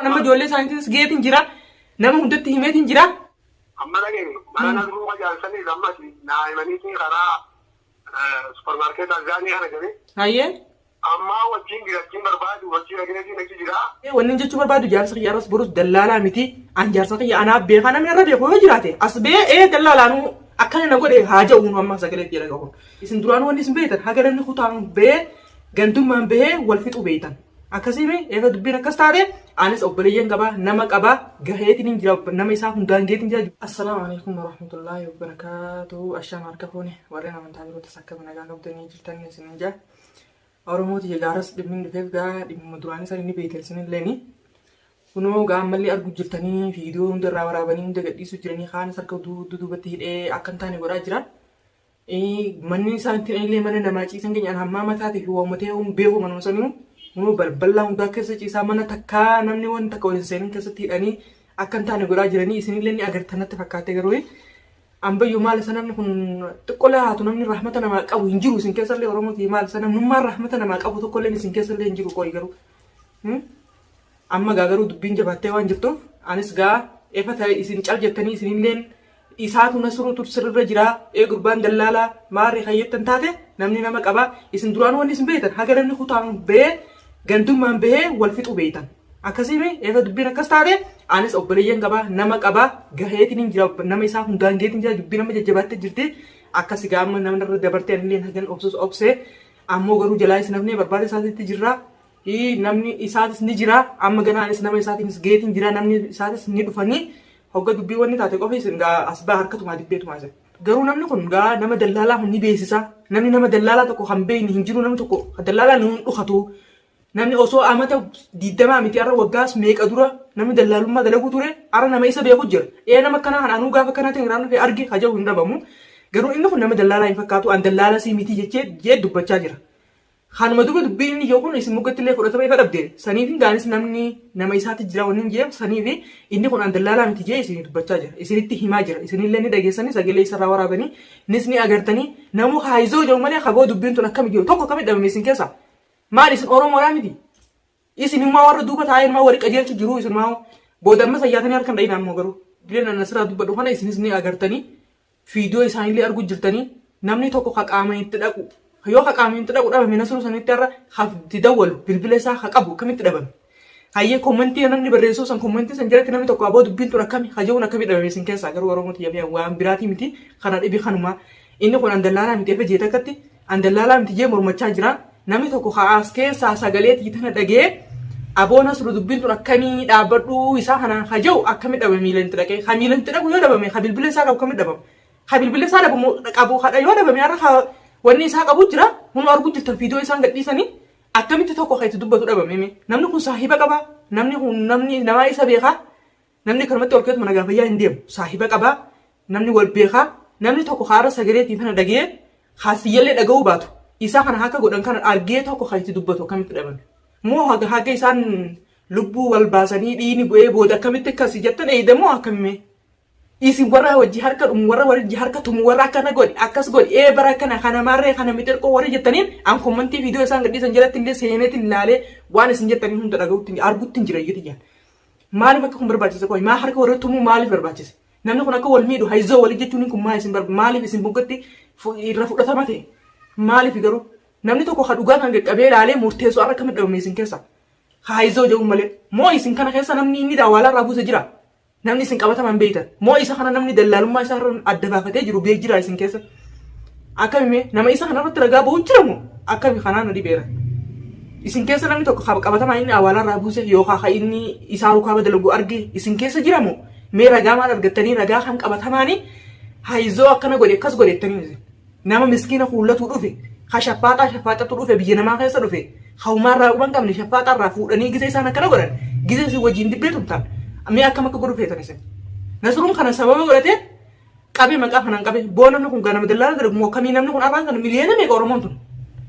Nama ijoollee isaaniitiinis geetiin jira. Nama hundatti himeetiin jira. Amma dhageen mana nasruu qajaalsanii ammas naa himaniitii karaa supermarket Alzaanii kana jedhee. Hayyee. Ammaa wajjin jira, achiin barbaadu wajjin dhageetiin achi jira. Wanni inni jechuu barbaadu jaarsa kiyya arras borus dallaalaa miti. An jaarsa kiyya anaaf beekaa, namni irra beeku yoo jiraate as bee ee dallaalaanuu akkana na godhe haa jedhu amma sagalee itti dhagahu. Isin duraan wanni isin beektan haga namni kutaan bee gandummaan bahee wal fixuu beektan. Akkasiimi eega dubbiin akkas taate anis obboleeyyan qaba, nama qaba, gaheetiin hin jira, nama isaa hundaan geetiin jira. Assalaamu alaikum warahmatullaahi wabarakaatuh. Ashaama harka fuune warreen amantaa birootas akkami, nagaa qabdanii jirtan isin jaa. Oromoo tiyya, gaaras dhimmi dhufeef gaa dhimma duraanii san inni beektan isinilleeni. Kunoo gaa ammallee arguu jirtanii, viidiyoo hunda irraa waraabanii hunda gadhiisuu jiranii, kaanis harka duubatti hidhee akka hin taane godhaa jira. Manni isaan ittiin illee mana namaa ciisan keenya hammaa mataatii fi waammatee hin beeku manuma sanuu kunoo balbalaa hundaa keessa ciisaa, mana takkaa namni waan takka waliin seenin keessatti hidhanii akka hin taane godhaa jiranii isinillee ni agartan natti fakkaate. Garuu ambayyuu maal isa namni kun xiqqoolee haatu namni rahmata namaa qabu hin jiru isin keessallee. Oromooti, maal isa namnummaan rahmata namaa qabu tokkollee isin keessallee hin jiru qo'i garuu. Amma gaa garuu dubbiin jabaattee waan jirtuuf anis gaa efa ta'e isin cal jettanii isinilleen isaatu Nasruutu sirrirra jira, ee gurbaan dallaalaa maarree kayyattan taate namni nama qaba. Isin duraan wanni isin beektan haga namni kutaan bahee gandummaan bahee wal fixuu beektan. Akkasiimi eega dubbiin akkas taate anis obboleeyyan qaba, nama qaba, gaheetiin hin jira, nama isaa hundaan geetiin jira. Dubbiin amma jajjabaattee jirti. Akkasi gaa amma nama irra dabartee anillee hagan obsus obsee ammoo garuu jalaa isin hafnee barbaada isaatiitti jirra. Namni isaatis ni jira. Amma ganaanis nama isaatiinis geetiin jira, namni isaatis ni dhufanii hogga dubbii wanni taate qofa isin gaa as baa harkatumaa dibbeetumaa isin. Garuu namni kun gaa nama dallaalaa kun ni beeksisa. Namni nama dallaalaa tokko kan beekne hin jiru, namni tokko dallaalaa nu hin dhukatu. Namni osoo amata 20 miti, har'a waggaas meeqa dura namni dallaalummaa dalaguu ture har'a nama isa beeku jira. Ee, nama akkanaa kan anuu gaafa akkanaa ta'e irraan dhufe arge haja'u hin dhabamu. Garuu inni kun nama dallaalaa hin fakkaatu, an dallaalaa sii miti jechee jee dubbachaa jira. Kanuma duba dubbiin inni jiru kun isin muggatti illee fudhatama ifa dhabde. Saniif gaanis namni nama isaatti jira wanni hin jeef saniif inni kun an dallaalaa miti jee isin dubbachaa jira. Isinitti himaa jira. Isinillee ni dhageessanii, sagalee isarraa waraabanii nis ni agartanii. Namuu haayizoo jiru malee kaboo dubbiin tun akkami jiru tokko akkami dhabame isin keessa. Maal isin Oromoodhaa miti? Isin immoo warra duuba taa'ee immoo walii qajeelchu jiru isin immoo booda amma sayyaatanii harkan dhayina ammoo garuu. Dileen an asirraa dubbadhu kana isinis ni agartanii, viidiyoo isaanillee arguu jirtanii. Namni tokko ka qaamaan itti dhaqu yoo ka qaamaan itti dhaqu dhabame, Nasruu sanitti har'a ka itti dawwalu bilbila isaa ka qabu akkamitti dhabame? Hayyee, commentii namni barreessuu san, commentii san jalatti namni tokko aboo dubbiin tun akkami hajaa'uun akkami dhabame isin keessaa? Garuu Oromoo tiyya, waan biraatii miti, kana dhibi kanuma. Inni kun an dallaalaa miti efa jeeta akkatti an dallaalaa miti jee mormachaa jira. Namni tokko kaas keessaa sagalee tiitana dhagee aboo Nasru dubbiin tun akkamii dhaabbadhu isaa kanaan haja'u akkami dhabame? Miilan itti dhaqee ka miilan itti dhaqu yoo dhabame, ka bilbila isaa qabu akkami dhabame? Ka bilbila isaa dhabamu qabu kadha yoo dhabame, har'a ka wanni isaa qabu jira. Hunu arguu jirtan viidiyoo isaan gadhiisanii akkamitti tokko ka itti dubbatu dhabame mee? Namni kun saahiba qaba, namni kun namni namaa isa beekaa. Namni kanumatti ol keetuma nagaa fayyaa hin deemu, saahiba qabaa, namni wal beekaa. Namni tokko kaarra sagalee tiitana dhagee haasiyyallee dhaga'uu baatu isaa kana akka godhan kana argee tokko kan itti dubbatu akkamitti dhabame? Moo haga haga isaan lubbuu wal baasanii dhiini bu'ee booda akkamitti akkasii jettan eeyda moo akkamime? Isin warra wajji harka dhumu, warra wajji harka tumu, warra akkana godhi akkas godhi ee bara kana kana maarree kana mixirqoo warri jettaniin an commentii viidiyoo isaan gadhiisan jalatti illee seeneetiin ilaalee waan isin jettaniin hunda dhaga'utti argutti hin jira iyyati jaan. Maaliif akka kun barbaachise qoy? Maa harka warra tumuu maaliif barbaachise? Namni kun akka wal miidhu hayzoo walii jechuun kun maa isin maaliif isin buggatti irra fudhatama ta'e? Maaliif garuu namni tokko ka dhugaa kan qaqqabee ilaalee murteessu har'a akkamitti dhabame isin keessa? Hayzoo jedhuun malee moo isin kana keessa namni inni daawwaalaa irraa buuse jira? Namni isin qabataman beektan moo isa kana namni dallaalummaa isaa irra adda baafatee jiru beek jira isin keessa? Akkami mee, nama isa kana irratti ragaa ba'u jira moo akkami? Kanaan na dhibeera. Isin keessa namni tokko qabatamaa inni awwaalaa irraa buuse yookaan ka inni isaa rukaaba dalagu arge isin keessa jira moo? Mee ragaa maal argattanii ragaa kan qabatamaanii hayizoo akkana godhe akkas godhe jettanii isin? Nama miskiina kuullatuu dhufe, ka shaffaaxaa shaffaaxatu dhufe, biyya namaa keessa dhufe, hawumaa irraa quban qabne shaffaaxaa irraa fuudhanii gizee isaan akkana godhan, gizee isin wajjin dibbee tumtan mee akkam akka godhu feetan isin? Nasruun kana sababa godhatee qabee maqaa kanaan qabee boo namni kun ganama dallaala dalagu moo akkamii? Namni kun arraan kana miliyoona meeqa Oromoon tun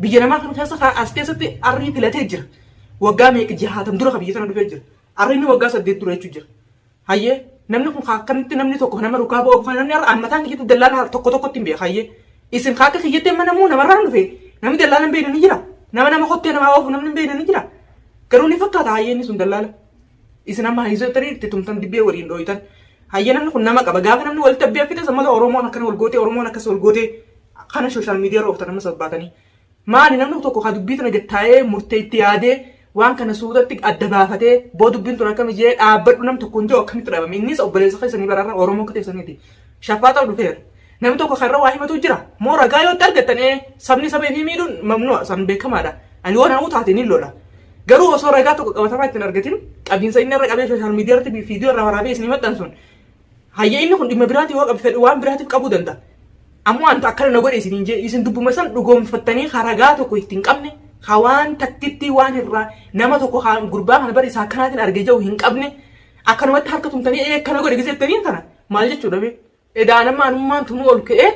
biyya namaa kana keessa as keessatti arrii filatee jira. Waggaa meeqa, jahaatam dura ka biyya tana dhufee jira. Arri inni waggaa 8 dura jechuu jira. Hayyee, namni kun akkamitti namni tokko nama rukaa ba'u kan namni har'a mataan kiyyatti dallaala tokko tokkotti hin beeka. Hayyee, isin akka kiyyatti amma namuu namarraan dhufe namni dallaala hin beekne ni jira. Nama nama kottee namaa oofu namni hin beekne ni jira. Garuu ni fakkaata, hayyee, inni sun dallaala. Isin amma hayyisoo jettanii itti tumtan dibbee waliin dhooytan. Hayya namni kun nama qaba. Gaafa namni walitti abbee fide sammata Oromoon akkana wal gootee Oromoon akkas wal gootee kana social media irra ooftan amma sabbaatanii. Maali namni tokko ka dubbii tana gad taa'ee murtee itti yaadee waan kana suutatti adda baafatee boo dubbiin tun akkami jee dhaabbadhu nam tokko hin jiru akkamitti dhaabame innis obboleessa keessanii bararra Oromoo akka teessaniiti. Shaffaaxaa dhufeera. Namni tokko karra waa himatu jira. Moo ragaa yoo itti argattan ee sabni saba ifii miidhuun mamnu'a san beekamaadha. Ani yoo naa'uu taate ni lola. Garuu osoo ragaa tokko qabatamaa ittiin argatin qabiinsa inni irra qabee social media irratti viidiyoo irraa waraabee isin maxxansuun hayya inni kun dhimma biraatiif yoo qabe fedhu waan biraatiif qabuu danda'a. Ammoo antu akkana na godhe isiniin jee isin dubbuma san dhugoomfattanii ka ragaa tokko itti hin qabne ka waan takkitti waan irraa nama tokko ka gurbaa kana bari isaa akkanaatiin arge jedhu hin qabne akkanumatti harka tumtanii ee akkana godhe giseettanii kana maal jechuudha mee? Edaa nama anummaan tunuu ol ka'ee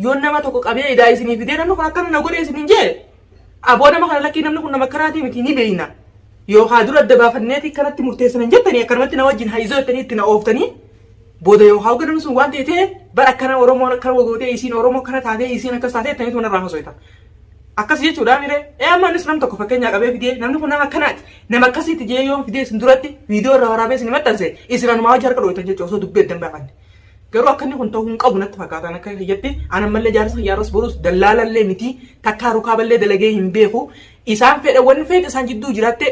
yoo nama tokko qabee edaa isinii fidee namni kun akkana na godhe isiniin jee aboo nama kana lakkii namni kun nama akkanaatii miti ni beeyna. Yookaa dura adda baafanneeti kanatti murteessinan jettanii akkanumatti na wajjin hayizoo jettanii itti na ooftanii booda yookaa hogga namni sun waan ta'e ta'e bara akkana Oromoon akkana gootee isiin Oromoo akkana taatee isiin akkas taatee jettanii tuma narraa haasofta. Akkas jechuudha mire ee amma anis nam tokko fakkeenyaa qabee fidee namni kun nama akkanaati nama akkasiiti jee yoo fidee isin duratti viidiyoo irraa waraabee isin maxxanse isin anumaa hojii harka dhooytan jechuudha osoo dubbii adda hin baafanne. Garuu akka inni kun ta'uu hin qabu natti fakkaata akka kiyyatti an ammallee jaarsa kiyyaarras borus dallaalallee miti takkaa rukaaballee dalagee hin beeku isaan fedha wanni fedha isaan jidduu jiraatte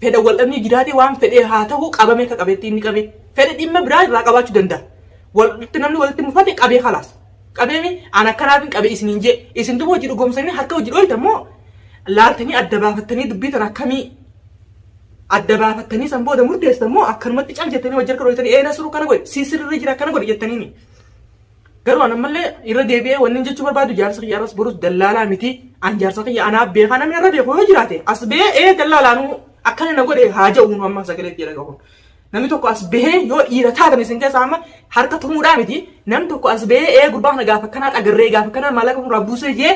fedha wal dhabni jiraate waan fedhee haa ta'u qabame akka qabeetti inni qabe fedha dhimma biraa irraa qabaachuu danda'a. Walitti namni walitti mufate qabee kalaas. Qabeemi an akkanaaf hin qabe isiniin jee isin duba hojii dhugoomsanii harka hojii dhooytan moo laaltanii adda baafattanii dubbii tana akkamii adda baafattanii san booda murteessitan moo akkanumatti cal jettanii hojii harka dhooytanii ee nasruu kana godhe sii sirrii jira akkana godhe jettaniini. Garuu an ammallee irra deebi'ee wanni jechuu barbaadu jaarsa kiyya arras borus dallaalaa miti an jaarsa kiyya anaaf beekaa namni irra beeku yoo jiraate as ba'ee ee dallaalaanuu akkana na godhe haa jedhu amma sagalee kiyya dhagahu. Namni tokko as bahee yoo dhiira taatan isin keessaa amma harka tumuudhaa miti namni tokko as bahee ee gurbaa kana gaafa akkanaa dhagarree gaafa akkanaa maallaqa nurraa buusee jee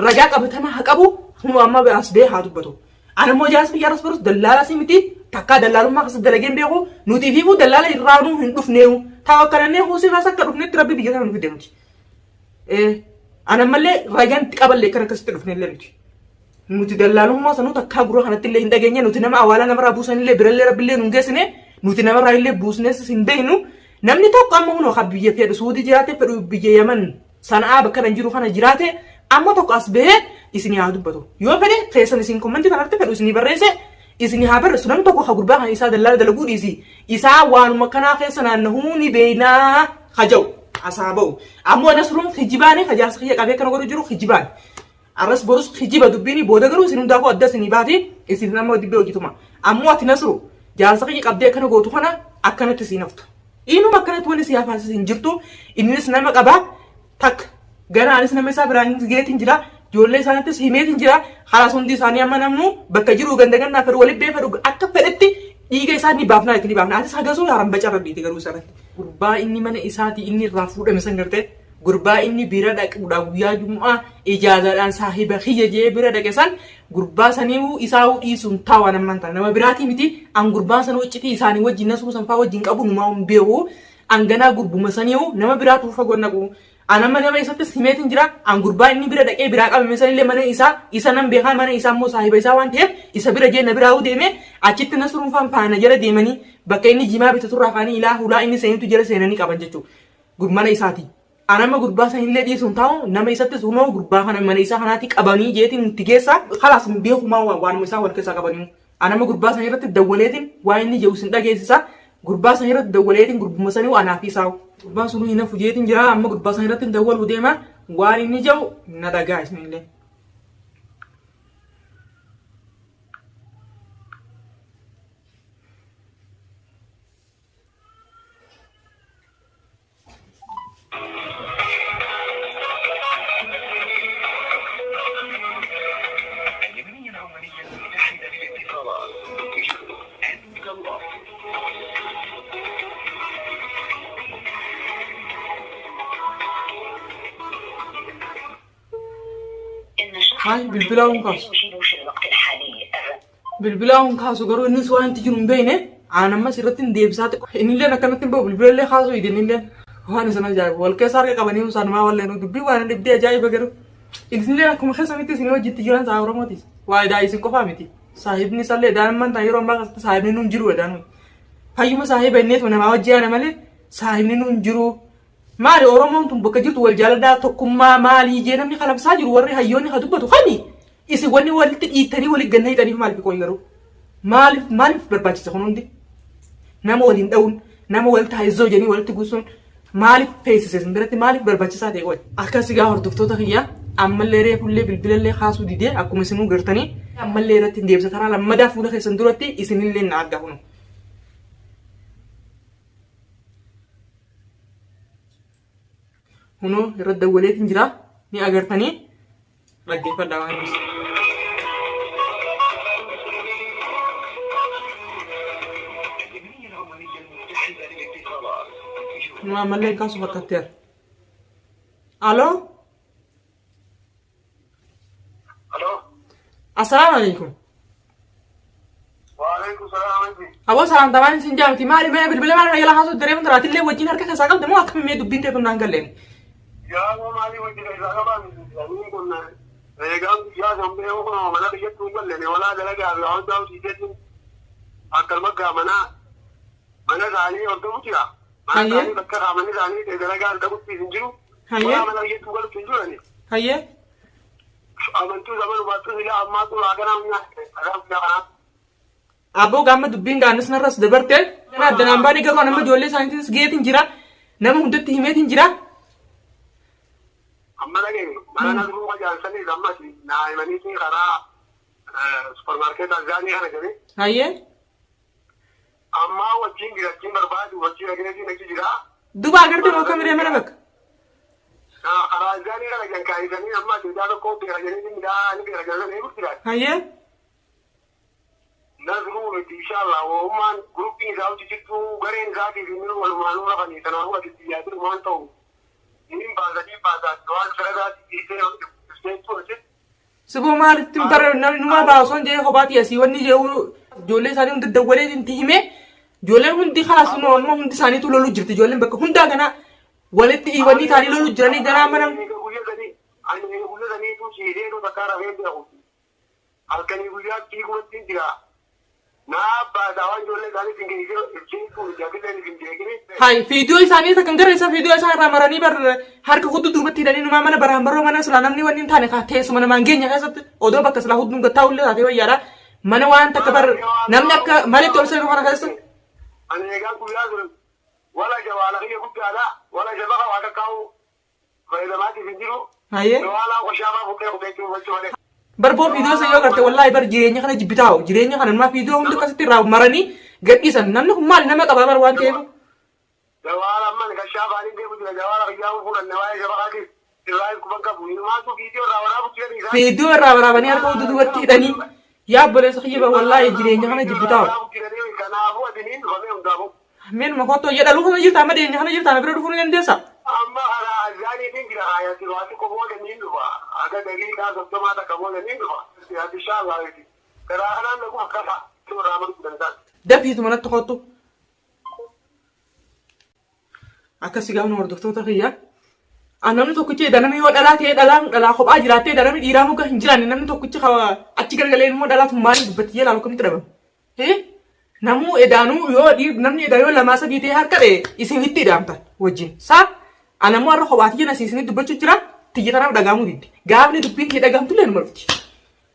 ragaa qabatamaa haa qabu humna amma as bahee haa dubbatu. Ani immoo jaarsa biyya arras barus dallaala si miti takkaa dallaalummaa keessa dalagee hin beeku nuti fiifuu dallaala irraa nuu hin dhufneewu taa akkanannee huusirraas akka dhufnetti rabbi biyya kana nu fide nuti. Ani ammallee ragaan itti qaballee kan akkasitti dhufnellee miti. Nuti dallaalummaa sanuu takkaa gurra kanatti illee hin dhageenye nuti nama awwaalaa namarraa buusanillee birallee rabbillee nun geessine nuti namarraa illee buusnes hin beeknu namni tokko amma hunoo kan biyya fedhu suudii jiraate fedhu biyya yaman sana'aa bakka nan jiru kana jiraate amma tokko as bahee isinii haa dubbatu yoo fedhe keessan isin kommentii kanarratti fedhu isinii barreesse isinii haa barreessu namni tokko ka gurbaa kan isaa dallaala dalaguu dhiisi isaa waanuma kanaa keessa naannahuu ni beeynaa haja'u asaa ba'u ammoo nasruun kijibaani kajaarsa kiyya qabee kana godhu jiru kijibaani Arras borus kijiba dubbiini booda garuu isin hundaafuu adda isinii baati isin nama dibbee hojjetuma. Ammoo ati nasru jaarsa kiyya qabdee akkana gootu kana akkanatti siin haftu. Inuma akkanatti wanni si hafaasis hin jirtu innis nama qaba takka gara anis nama isaa biraan geetiin jira ijoollee isaanittis himeetiin jira halaas hundi isaanii amma namnu bakka jiru ganda gannaa fedhu walitti bee fedhu akka fedhetti dhiiga isaa ni baafnaa itti ni baafna atis hagasuu haran baca rabbiiti garuu isarratti. Gurbaa inni mana isaatii inni irraa fuudhame san gartee Gurbaa inni bira dhaquudha guyyaa jum'aa ijaazaadhaan saahiba kiyya jee bira dhaqe san gurbaa saniihu isaahuu dhiisuun taawaan ammaan tana nama biraatii miti an gurbaan sanuu iccitii isaanii wajjin nasruu sanfaa wajjin qabu numaa hin beeku an ganaa gurbuma saniihu nama biraatu fagoo naqu an amma nama isattis himeetin jira an gurbaa inni bira dhaqee biraa qabame sanillee mana isaa isa nan beekaa mana isaa immoo saahiba isaa waan ta'eef isa bira jee na biraahuu deeme achitti nasruun faan faana jala deemanii bakka inni jimaa bitaturraa kaanii ilaa hulaa inni seenutu jala seenanii qaban jechuudha. Mana isaati. An amma gurbaa san illee dhiisuun taa'u nama isattis hunoo gurbaa kana mana isaa kanaatti qabanii jeetiin itti geessa kalaas hin beekumaa waanuma isaa wal keessaa qabanii. An amma gurbaa san irratti dawwaleetiin waa inni jedhu sin dhageessisa. Gurbaa san irratti dawwaleetiin gurbuma sanii anaa fi isaa. Gurbaan sunuu hin hafu jeetiin jira amma gurbaa san irratti dawwaluu deema waan inni jedhu na dhagaa isinillee. اليمنية العمالية المتحدة للاتصالات أنت الأصل. Haay bilbilaa hun kaasu. Bilbilaa hun kaasu garuu innis waan itti jiru hin beekne aan ammas irratti hin deebisaa xiqqoo. Innilleen akkanatti hin bahu bilbilallee kaasuu hidhe innilleen waan isin ajaa'ibu wal keessa harka qabanii isaan maa walleen dubbii waan dhibdee ajaa'iba garuu. Isinilleen akkuma keessa miti isin hojiitti jiran saa Oromootis. Waa edaa isin qofaa miti. Saahibni isallee daa'imman ta'an yeroo ammaa keessatti saahibni nuun jiru edaa nuyi. Fayyuma saahiba inneetuma namaa wajji yaana malee saahibni nu hin jiru. Maali Oromoon tun bakka jirtu wal jaaladhaa tokkummaa maalii jee namni kalabsaa jiru warri hayyoonni ka dubbatu kami isin wanni walitti dhiittanii walitti ganna hidhaniif maaliif qoyi garuu maaliif maaliif barbaachisa kun hundi nama waliin dha'uun nama walitti haizoo jedhanii walitti guusuun maaliif feesise isin biratti maaliif barbaachisaa ta'e qoyi. Akkas egaa hordoftoota kiyya ammallee reefullee bilbilallee kaasuu didee akkuma isinuu gartanii ammallee irratti hin deebisa karaa lammadaa fuula keessan duratti isinillee na argaa kunu. Kunoo irratti dawwaleetiin jira. Ni agartanii dhaggeeffadhaa waan inni. Nu ammallee kaasu fakkatteera. Aloo? Aloo. Assalaamu alaikum. Waalaikum salaam anti. Aboo salaamtaa isin jaamti maali mee bilbila maal jala haasoo daree hundraa atillee wajjin harka keessaa qabda moo akkami mee dubbiin teetu naan galleen. Yaa aboo maalii wajjin keessaa qabaan aniin kun eegaan guyyaa sanbee kun mana biyyattuu hin galle walaa dalagaa fi waan hundaa hojii akkanuma gaa mana mana isaanii hordofu jira. Mana Hayyee. isaanii bakka kaamanii isaanii dalagaa argamutti hin jiru. Hayyee. Walaa mana biyyattuu galutti hin jirani. Hayyee. Amantuu zaman hubattuu silaa ammaa suuraa kanaa kanaa kanaa. Aboo gaama dubbiin gaannis narras dabarte. Kana addanaan baane garuu nama ijoollee isaaniitiinis geetiin jira. Nama hundatti himeetiin jira. Amma dhageenye mana nasruu qajaalsanii ammas naa himaniitii karaa suuparmaarkeetaa zaanii kana jedhee Hayyee. ammaa wajjin jira achiin barbaadu wajjin dhageetiin achi jira. Duba agartee moo akkamiree mana bakka? Karaa zaanii kana jan kaayisanii amma atiidaa tokko beera jedhanii midhaan beera jedhanii eeguuf jira. Hayyee. Nasruu miti inshallah wahummaan gruppiin isaa hojii jirtu gareen isaatiif inni walumaanuu rafanii kanaafuu ati biyyaa jiru waan ta'u niin baasa niin baasa waan siragaatti dhiisee hojii Siboo maalitti hin barre namni numaa baa osoo hin jedhee kophaati asii wanni jedhu ijoollee isaanii hundi dawwalee itti himee ijoolleen hundi kalaas nu amma hundi isaaniitu loluu jirti ijoolleen bakka hundaa ganaa walitti wanni isaanii loluu jiranii ganaa mana Guyya sanii ani guyya saniitu siidee takka rafee beeku. Halkanii guyyaa fiigumatti jira. Naa baasaa waan ijoollee isaanii isin geessee ibseetu miti atilleen isin beekini. Hay fiidiyoo isaanii takkan gara isa fiidiyoo isaa irraa maranii bar harka hudduu duubatti hidhanii numaa mana baraan baroo mana silaa namni wanni hin taane kaa teessuma namaan geenya keessatti odoo bakka silaa hudduun gattaa'u illee taatee wayyaadha. Mana waan takka bar namni akka malitti ol seenu kana keessa. Ani egaa guyyaa sun wala jawaala kiyya guddaadha wala shabaqa waa takkaa'u fayyadamaatiif hin jiru. Hayyee. Jawaalaa qoshaafaa buqqee buqqeetti uffachuu malee. Barboo fiidiyoo isa yoo garte wallaahi bar jireenya kana jibbitaa'u jireenya kana numaa fiidiyoo hundi akkasitti irraa maranii gadhiisan namni kun maali nama qabaa bar waan ta'eef. Jawaala amman kashaafaan hin deemu jira jawaala kiyyaa fuudhanne waa'ee shabaqaatiif irraa hin quban qabu. Inumaatu viidiyoo irraa waraabu jedhanii isaan. Fiidiyoo irraa waraabanii harka hudduu duubatti hidhanii yaa obboleessa kiyya bar wallaahi jireenya kana jibbitaa'u. Kanaafuu ati niin dhufamee hundaafuu. Meenuma kottu ayya dhaluu kana jirta amma dhiyeenya kana jirta ana bira dhufuu ni dandeessa. Amma karaa azaaniitiin jira haayati waati ko booda niin dhufa. Aga daqiiqaa 30 takka booda niin dhufa. Ati inshallah karaa kanaan nagu akkasa. Irraa maruu danda'a. Dafiitu manatti kottu. Akkasi gaafna hordoftoota kiyya. Namni tokkichi edda namni yoo dhalaa ta'ee dhalaan dhalaa kophaa jiraattee edda namni dhiiraa muka hin jiraanne namni tokkichi achi garagalee immoo dhalaa tun maaliif dubbatti jee laalu akkamitti dhabama. Namuu edaanuu yoo namni edaa yoo lamaa sadii ta'ee harka dha'e isinitti ida'amtan wajjin. Saa anammoo har'a kophaa tiyya nasii isinitti dubbachuu jira tiyya tanaaf dhagahamuu didde. Gaafni dubbiin tiyya dhagahamtu illee numa dhufti.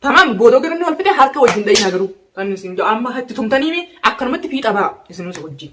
Tamaam boodoo gara inni wal fixe harka wajjin dha'inaa garuu. Kan isin amma itti tumtaniimi akkanumatti fiixa ba'a isinus wajjin.